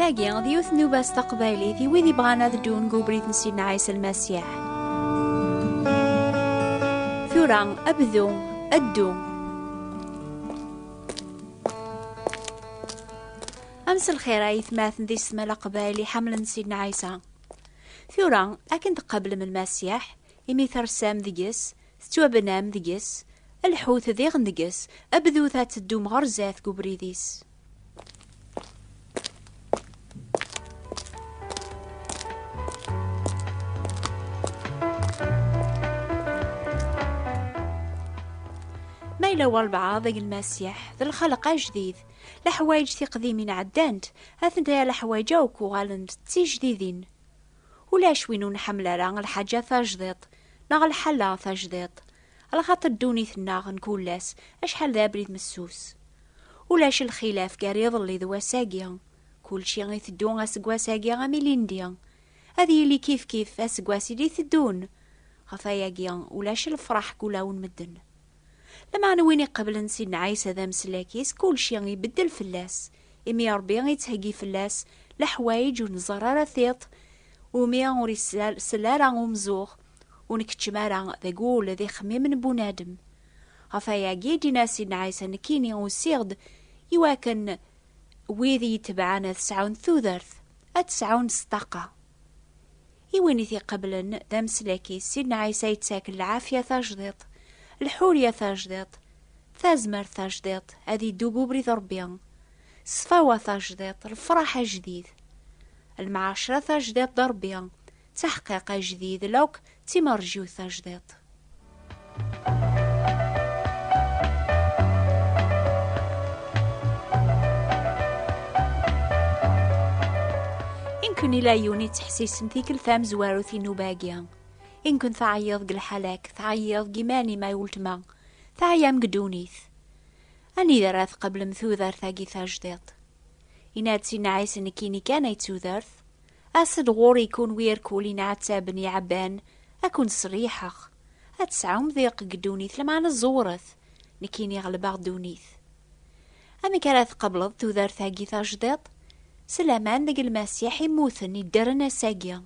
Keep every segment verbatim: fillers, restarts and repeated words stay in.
Agi d yiwet n nnuba s taqbaylit i wid ibɣan ad ddun deg ubrid n Sidna Ɛisa Lmasiḥ. Tura, bdu, ddu. Am s lxir a yetmaten d yessetma Leqbayel iḥemmlen Sidna Ɛisa. Tura, akken tqablem Lmasiḥ, imi tersam deg-s, tettwabnam deg-s, lḥut diɣen deg-s, bdut ad teddum ɣer zdat deg ubrid-is. Ma yella walbeɛḍ deg Lmasiḥ, d lxelq ajdid, leḥwayeǧ tiqdimin ɛeddant, atenta leḥwayeǧ akk uɣalent d tijdidin. Ulac win ur nḥemmel ara lḥaǧa tajdiṭ, neɣ lḥala tajdiṭ, alaxaṭer ddunit-nneɣ n kul ass acḥal d abrid messus. Ulac lxilaf gar iḍelli d wass-agi. Kulci iteddu aseggas-agi am ilindi. Ad yili kifkif aseggas i d-iteddun. Ɣef wayagi, ulac lefraḥ deg ulawen medden. Lameɛna win iqeblen Sidna Ɛisa d ameslak-is, kulci ibeddel fell-as, imi Ṛebbi ittheggi fell-as leḥwayeǧ ur nẓerr ara tiṭ, umi ur isell ara umzuɣ, ur nkeččem ara deg wul d ixemmimen n bunadem. Ɣef wayagi i d-yenna Sidna Ɛisa: "Nekkini usiɣ-d iwakken wid i yi-tebɛen ad sɛun tudert, ad sɛun s ṭṭaqa." I win i t-iqeblen d ameslak-is, Sidna Ɛisa yettak lɛafya tajdiṭ, lḥurya tajdiṭ, tazmert tajdiṭ, ad iddu deg ubrid Ṛebbi, ṣṣfawa tajdiṭ, lefraḥ ajdid, lmeɛcra tajdiṭ d Ṛebbi, d taḥqiq ajdid, lakk d timerjiwt tajdiṭ. Inkun ila yiwen ittḥessisen tikkelt tamezwarut i nnuba-agi. Inkun teɛyiḍ deg lḥala-k, teɛyiḍ deg iman-im ay weltma, teɛyam deg ddunit. Anida ara tqeblem tudert-agi tajdiṭ? Yenna-d Sidna Ɛisa: "Nekkini kan ay d tudert. As-d ɣur-i kunwi irkul inɛettaben iɛebban, ad ken-sriḥeɣ. Ad tesɛum diq deg ddunit, lameɛna ẓewret, nekkini ɣelbeɣ ddunit." Amek ara tqebleḍ tudert-agi tajdiṭ? S laman deg Lmasiḥ immuten iddren ass-agi.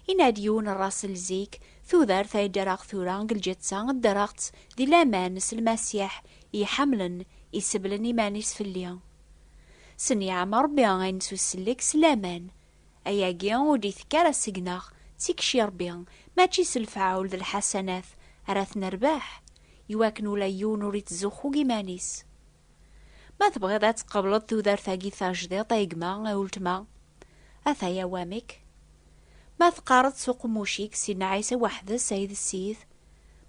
Inna-d yiwen n ṛasel zik: "Tudert ay ddreɣ tura deg lǧetta, ddreɣ-tt di laman s Lmasiḥ i iḥemmlen, iseblen iman-is fell-i." S nniɛma Ṛebbi ayen s usellek s laman. Ayagi ur d-itekk ara seg-neɣ, d tikci Ṛebbi, mačči s lefɛul d lḥasanat ara t-nerbeḥ, iwakken ula yiwen ur ittzuxxu deg iman-is. Ma tebɣiḍ ad tqebleḍ tudert-agi tajdiṭ, a gma, a weltma, ata-ya wamek. Ma teqqareḍ s uqemmuc-ik: "Sidna Ɛisa weḥd-s ay d Ssid",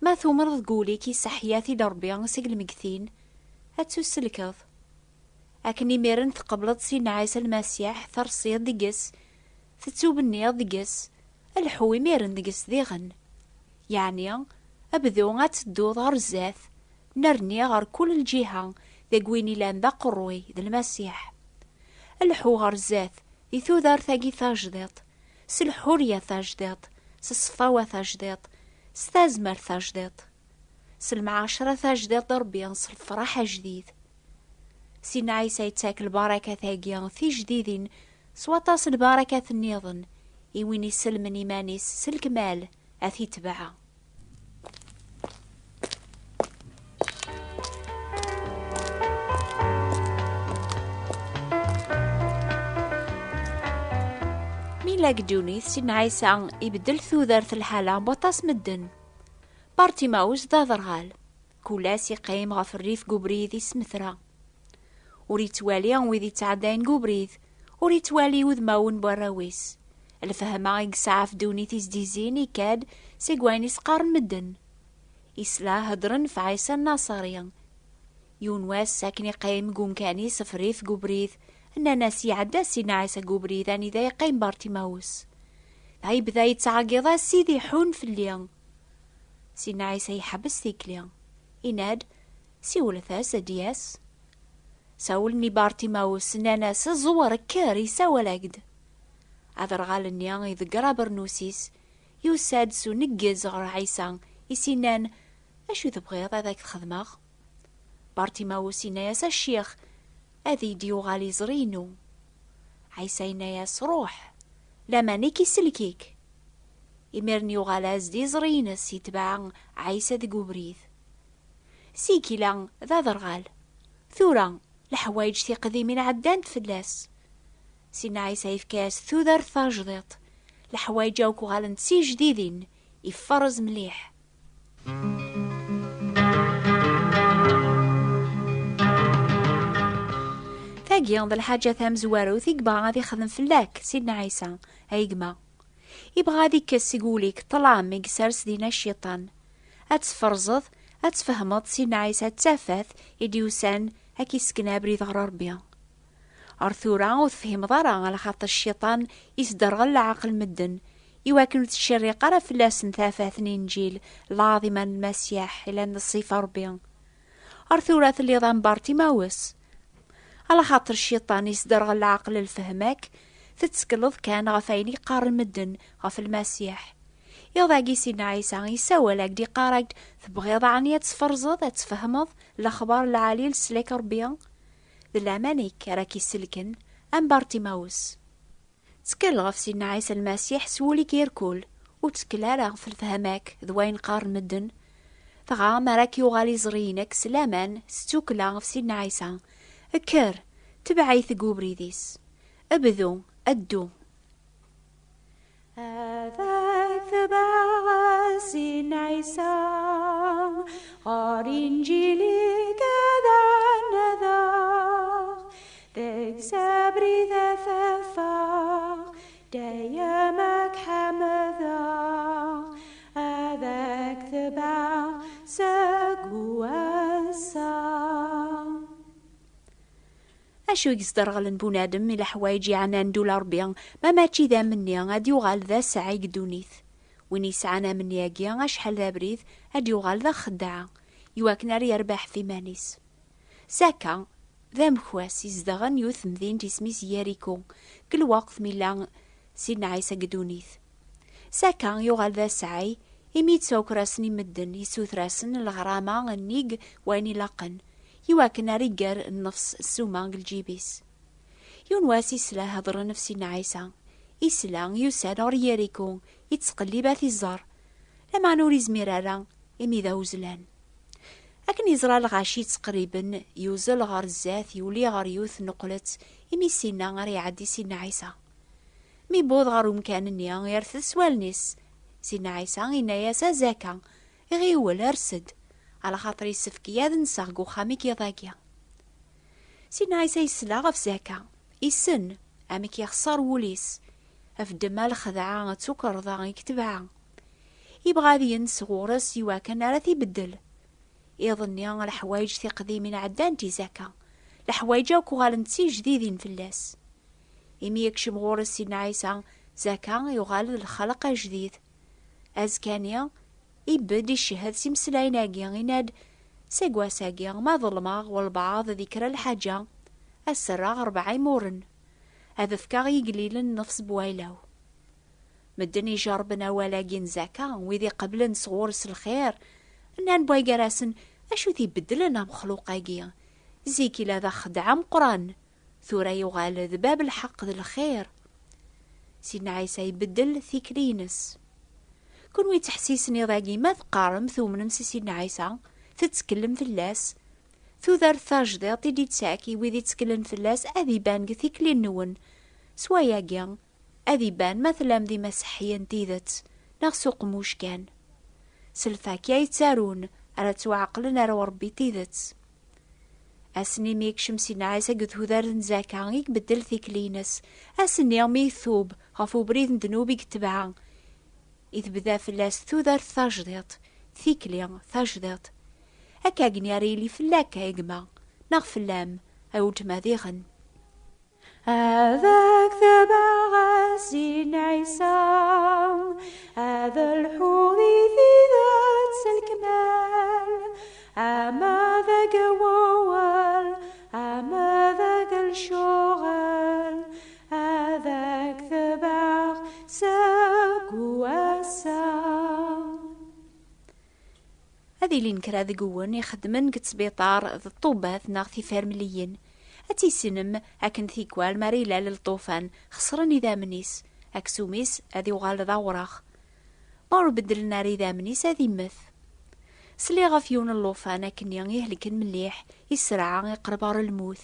ma tumreḍ deg wul-ik iseḥya-t-id Ṛebbi seg lmegtin, ad tusellkeḍ. Akken imiren tqebleḍ Sidna Ɛisa Lmasiḥ, tersiḍ deg-s, tettubenniḍ deg-s, lḥu imiren deg-s diɣen. Yeɛni, bdu ad tedduḍ ɣer zdat, nnerni ɣer kul lǧiha, deg win ilan d aqerruy d Lmasiḥ. Lḥu ɣer zdat, di tudert-agi tajdiṭ, s lḥurya tajdiṭ, s ṣṣfawa tajdiṭ, s tazmert tajdiṭ, s lemɛacra tajdiṭ d Ṛebbi, s lefraḥ ajdid. Sidna Ɛisa yettak lbarakat-agi tijdidin s waṭas n lbarakat nniḍen i win iselmen iman-is s lekmal ad t-itbeɛ. Mi yella deg ddunit, Sidna Ɛisa ibeddel tudert n lḥala n waṭas medden. Bartimawus d aderɣal. Kul ass iqqim ɣef rrif n ubrid ismettra. Ur yettwali wid yettɛeddayen deg ubrid, ur yettwali udmawen n warraw-is. Lfehma i yesɛa ɣef ddunit izdizin ikka-d seg wayen i s-qqaren medden. Isla heddren ɣef Ɛisa Nnaṣari. Yiwen wass, akken iqqim deg umkan-is ɣef rrif n ubrid, nnan-as iɛedda Sidna Ɛisa deg ubrid anida yeqqim Bartimawus. Dɣa yebda yettɛeggiḍ: "A Sidi, ḥun fell-i!" Sidna Ɛisa yeḥbes tikli. Yenna-d: "Siwlet-as ad d-yas." Sawlen i Bartimawus, nnan-as: "Ẓwer, kker, isawal-ak-d." Aderɣal-nni iḍegger abernus-is, yusa-d s uneggez ɣer Ɛisa, i s-innan: "Acu tebɣiḍ ad ak-t-xedmeɣ?" Bartimawus yenna-yas: "A Ccix, ad iyi-d-yuɣal iẓri-inu." Ɛisa yenna-yas: "Ruḥ, laman-ik isellek-ik." Imiren yuɣal-as-d iẓri-ines yetbeɛ Ɛisa deg ubrid. Sikila d aderɣal. Tura, leḥwayeǧ tiqdimin ɛeddant fell-as. Sidna Ɛisa yefka-yas tudert tajdiṭ. Leḥwayeǧ akk uɣalent d tijdidin, iferrez mliḥ. Tagi d lḥaǧa tamezwarut i yebɣa ad ixdem fell-ak Sidna Ɛisa, ay gma. Yebɣa ad ikkes seg wul-ik ṭṭlam i yessers dinna cciṭan. Ad tferẓeḍ, ad tfehmeḍ Sidna Ɛisa d tafat i d-yusan ad k-issken abrid ɣer Ṛebbi. Ar tura ur tefhimeḍ ara, alaxaṭer cciṭan isderɣel leɛqel medden, iwakken ur tettcerriq ara fell-asen tafat n Inǧil lɛaḍima n Lmasiḥ, ilan d ṣṣifa Ṛebbi. Ar tura telliḍ am Bartimawes. Alaxaṭer cciṭan isderɣel leɛqel lfehma-k, tettekleḍ kan ɣef ayen i qqaren medden ɣef Lmasiḥ. Iḍ-agi Sidna Ɛisa yessawal-ak-d, iqqar-ak-d: "Tebɣiḍ ɛni ad tferẓeḍ, ad tfehmeḍ lexbar lɛali, leslak Ṛebbi?" D laman-ik ara k-isellken, am Bartimawes. Ttkel ɣef Sidna Ɛisa Lmasiḥ s wul-ik irkul, ur ttkel ara ɣef lefhama-k d wayen qqaren medden. Dɣa mi ara k-yuɣal iẓri-inek s laman, s ttukkla ɣef Sidna Ɛisa, kker, tbeɛ-it deg ubrid-is. Bdu, ddu. Ad ak-tbeɛ a Sidna Ɛisa, ɣer Inǧil-ik ad anadeɣ, deg-s abrid ad afeɣ, dayem ad k-ḥemdeɣ, ad ak-tbeɛ seg wass-a. Acu i yesderɣlen bunadem i leḥwayeǧ yeɛnan ddula Ṛebbi, ma mačči d amenni, ad yuɣal d asɛi deg ddunit? Win yesɛan amenni-agi acḥal d abrid, ad yuɣal d axeddaɛ, iwakken ara yerbeḥ ɣef iman-is. Zaka d amekwas izedɣen yiwet temdint isem-is Yariku, deg lweqt mi yella Sidna Ɛisa deg ddunit. Zaka yuɣal d asɛi, imi yettwaker-asen i medden, yessuter-asen leɣrama nnig wayen ilaqen, iwakken ara iger nnefs ssuma deg lǧib-is. Yiwen wass isla heddren ɣef Sidna Ɛisa. Isla yusa-d ɣer Yariku, yettqellib ad t-iẓer, lameɛna ur izmir ara, imi d awezlan. Akken yeẓra lɣaci yettqerriben, yuzzel ɣer zdat, yuli ɣer yiwet n nneqlet, imi s-inna ara iɛeddi Sidna Ɛisa. Mi yewweḍ ɣer umkan-nni, irfed s wallen-is. Sidna Ɛisa yenna-yas: "A Zaka, ɣiwel, ers-d, alaxaṭer yessefk-iyi ad nseɣ deg uxxam-ik iḍ-agi." Sidna Ɛisa yesla ɣef Zaka, issen amek yexṣer wul-is ɣef ddemma, lxedɛa d tukerḍa i yetbeɛ. Yebɣa ad yens ɣur-s iwakken ara t-ibeddel. Iḍ-nni, leḥwayeǧ tiqdimin ɛeddant i Zaka. Leḥwayeǧ akk uɣalent d tijdidin fell-as. Imi yekcem ɣur-s Sidna Ɛisa, Zaka yuɣal d lxelq ajdid. Azekka-nni, ibedd icehhed s imeslayen-agi, yenna-d: "Seg wass-agi, ma ḍelmeɣ walbeɛḍ di kra lḥaǧa, ad s-rreɣ rebɛa imuren. Ad fkeɣ i igellilen nnefs n wayla-w." Medden ijerrben awal-agi n Zaka, wid iqeblen sɣur-s lxir, nnan wway gar-asen: "Acu t-ibeddlen amexluq-agi? Zik ila d axeddaɛ ameqqran, tura yuɣal d bab lḥeqq d lxir." Sidna Ɛisa ibeddel tikli-ines. Kunwi ttḥessisen iḍ-agi, ma teqqarem tumnem s Sidna Ɛisa, tettkellem fell-as, tudert tajdiṭ i d-ittak i wid itteklen fell-as ad iban deg tikli-nwen, s wayagi ad iban ma tellam d imaseḥḥiyen n tidet neɣ s uqemmuc kan. S lfakya yettarun ara ttwaɛeqlen ar Ṛebbi tidet. Ass-nni mi yekcem Sidna Ɛisa deg tudert n Zaka i ibeddel tikli-ines. Ass-nni mi itub ɣef ubrid n ddnub i yetbeɛ, i tebda fell-as tudert tajdiṭ, tikli tajdiṭ. Akkagni ara yili fell-ak a gma, neɣ fell-am a weltma diɣen. Ad ak-tbeɛ a Sidna Ɛisa, ad lḥuḍ i tidet s lekmal, ama deg wawal, ama deg lecɣal, ad ak-tbeɛ seg wass-a. Ad ilin kra deg-wen ixeddmen deg ttbiṭar d ṭṭubbat neɣ tifermliyin. Ad tissinem akken tikwal mi ara ilal lṭufan xeṣren idammen-is, aksum-is ad yuɣal d awraɣ. Ma ur beddlen ara idammen-is ad immet. Sliɣ ɣef yiwen n llufan akkenni ihelken mliḥ, israɛ iqreb ɣer lmut.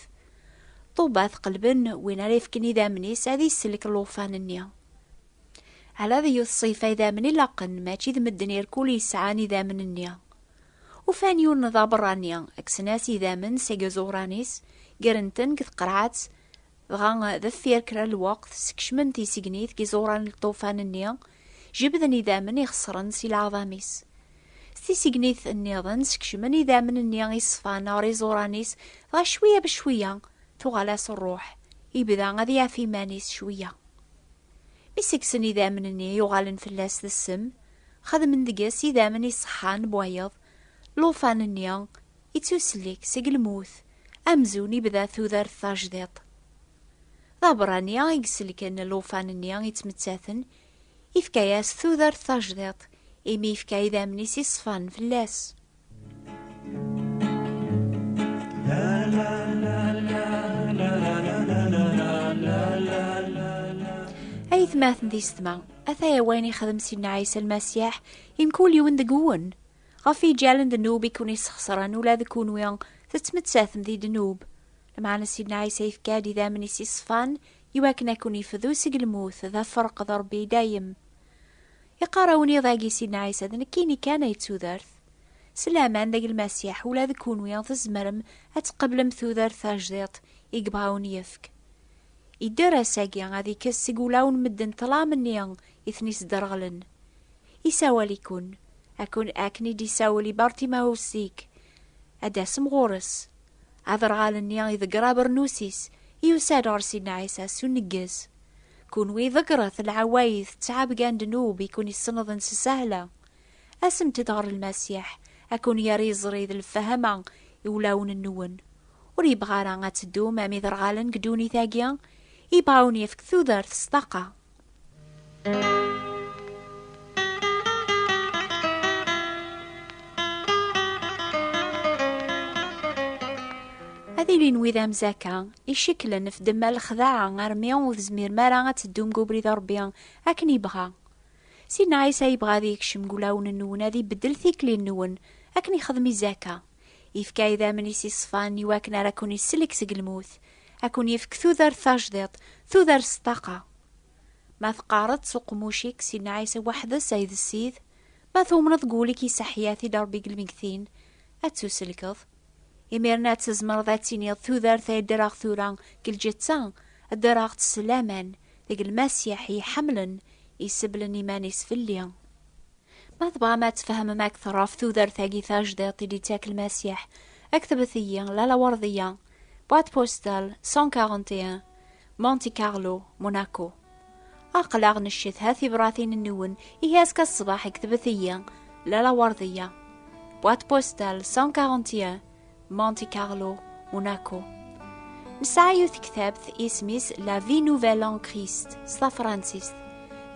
Ṭuba tqelben win ara yefken idammen-is ad isellek llufan-nni. Ala d yiwet ṣṣifa idammen ilaqen, mačči d medden irkul yesɛan idammen-nni. Ufan yiwen d aberrani, kksen-as idammen seg iẓuran-is, gren-ten deg tqerɛet, dɣa deffir kra n lweqt skecmen tisegnit deg iẓuran n lṭufan-nni, jebden idammen ixeṣren si leɛḍam-is. S tisegnit nniḍen skecmen idammen-nni iṣfan ɣer iẓuran-is, dɣa cwiya bcwiya tuɣal-as ṛṛuḥ, ibda ad yaf iman-is cwiya. Mi sseksen idammen-nni yuɣalen fell-as d ssem, xedmen deg-s idammen iṣeḥḥan n wayeḍ, llufan-nni ittusellek seg lmut, amzun ibda tudert tajdiṭ. D aberrani i iselken llufan-nni yettmettaten, ifka-yas tudert tajdiṭ, imi ifka idammen-is iṣfan fell-as. Aytmaten d yessetma, ataya wayen ixdem Sidna Ɛisa Lmasiḥ i mkul yiwen deg-wen. Ɣef iǧalen ddnub i kun-isxeṣren, ula d kunwi tettmettatem di ddnub. Lameɛna Sidna Ɛisa yefka-d idammen-is iṣfan i wakken ad kun-ifdu seg lmut, d aferq d Ṛebbi i dayem. Iqqar-awen iḍ-agi Sidna Ɛisa: "D nekkini kan ay d tudert." S laman deg Lmasiḥ, ula d kunwi tzemrem ad tqeblem tudert tajdiṭ i yebɣa wen-yefk. Idder ass-agi ad ikkes seg ulawen medden ṭṭlam-nni i ten-isderɣlen. Isawal-ikun, akun-, akken i d-isawel i Bartimawus zik. Ad d-tasem ɣur-s. Aderɣal-nni iḍegger abernus-is, yusa-d ɣer Sidna Ɛisa s uneggez. Kunwi ḍeggret lɛawayed d ttɛebga n ddnub i kun-issenḍen s sahla. Asemt-d ɣer Lmasiḥ, ad kun-yerr iẓri d lfahma i ulawen-nwen. Ur yebɣa ara ad teddum am iderɣalen deg ddunit-agi, yebɣa ad wen-yefk tudert s ṭṭaqa. Ad ilin wid am Zaka, iceklen ɣef ddemma lexdaɛa, armi ur tezmirem ara ad teddum deg ubrid n Ṛebbi akken yebɣa. Sidna Ɛisa yebɣa ad yekcem deg ulawen-nwen, ad ibeddel tikli-nwen, akken yexdem i Zaka. Yefka idammen-is iṣfan i wakken ara ken-isellek seg lmut, ad ken-yefk tudert tajdiṭ, tudert s ṭṭaqa. Ma teqqareḍ s uqemmuc-ik, Sidna Ɛisa weḥd-s ay d Ssid, ma tumneḍ deg wul-ik iseḥḥi-t-id Ṛebbi deg lmegtin, ad tuselkeḍ. Imiren ad tzemreḍ ad tiniḍ: "Tudert ay ddreɣ tura deg lǧetta, ddreɣ-tt s laman deg Lmasiḥ i yi-ḥemmlen, iseblen iman-is fell-i." Ma tebɣam ad tfehmem akteṛ ɣef tudert-agi tajdiṭ i d-ittak Lmasiḥ, aktbet-iyi Lalla Werdiya, boîte postale cent quarante et un, Monte Carlo, Monaco. Aql-aɣ ncedha tibratin-nwen, ihi azekka ṣṣbeḥ aktbet-iyi Lalla Werdiya, boîte postale cent quarante et un, Monte Carlo, Monaco. Nesɛa yiwet tektabt isem-is La Vie Nouvelle en Christ s tafransist.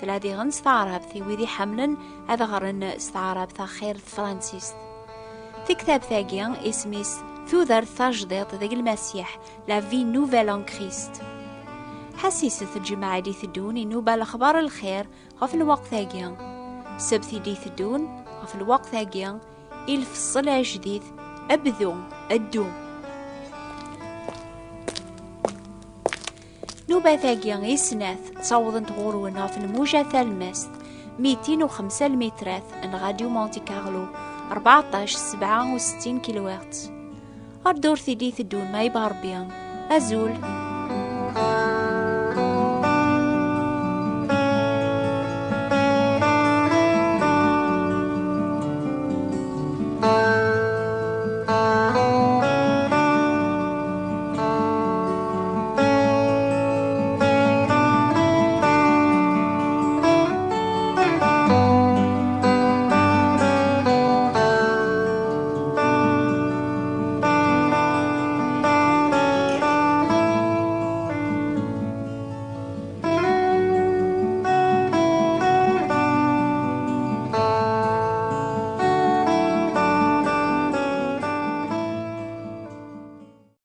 Tella diɣen s taɛrabt i wid iḥemmlen ad ɣren s taɛrabt axir tafransist. Tektabt-agi isem-is Tudert tajdiṭ deg Lmasiḥ, La Vie Nouvelle en Christ. Ḥassiset lǧemɛa i d-iteddun i nnuba lexbar lxir ɣef lweqt-agi. Ssebt i d-iteddun ɣef lweqt-agi, i lfeṣṣel ajdid, bdu, ddu. Nnubat-agi i snat ttawḍent ɣur-wen ɣef lmuja talemmast, mitin u xemsa lmitrat n Radio Monte Carlo, rbeɛṭac sebɛa u settin kilohertz. Ar ddurt i d-iteddun ma yebɣa Ṛebbi. Azul.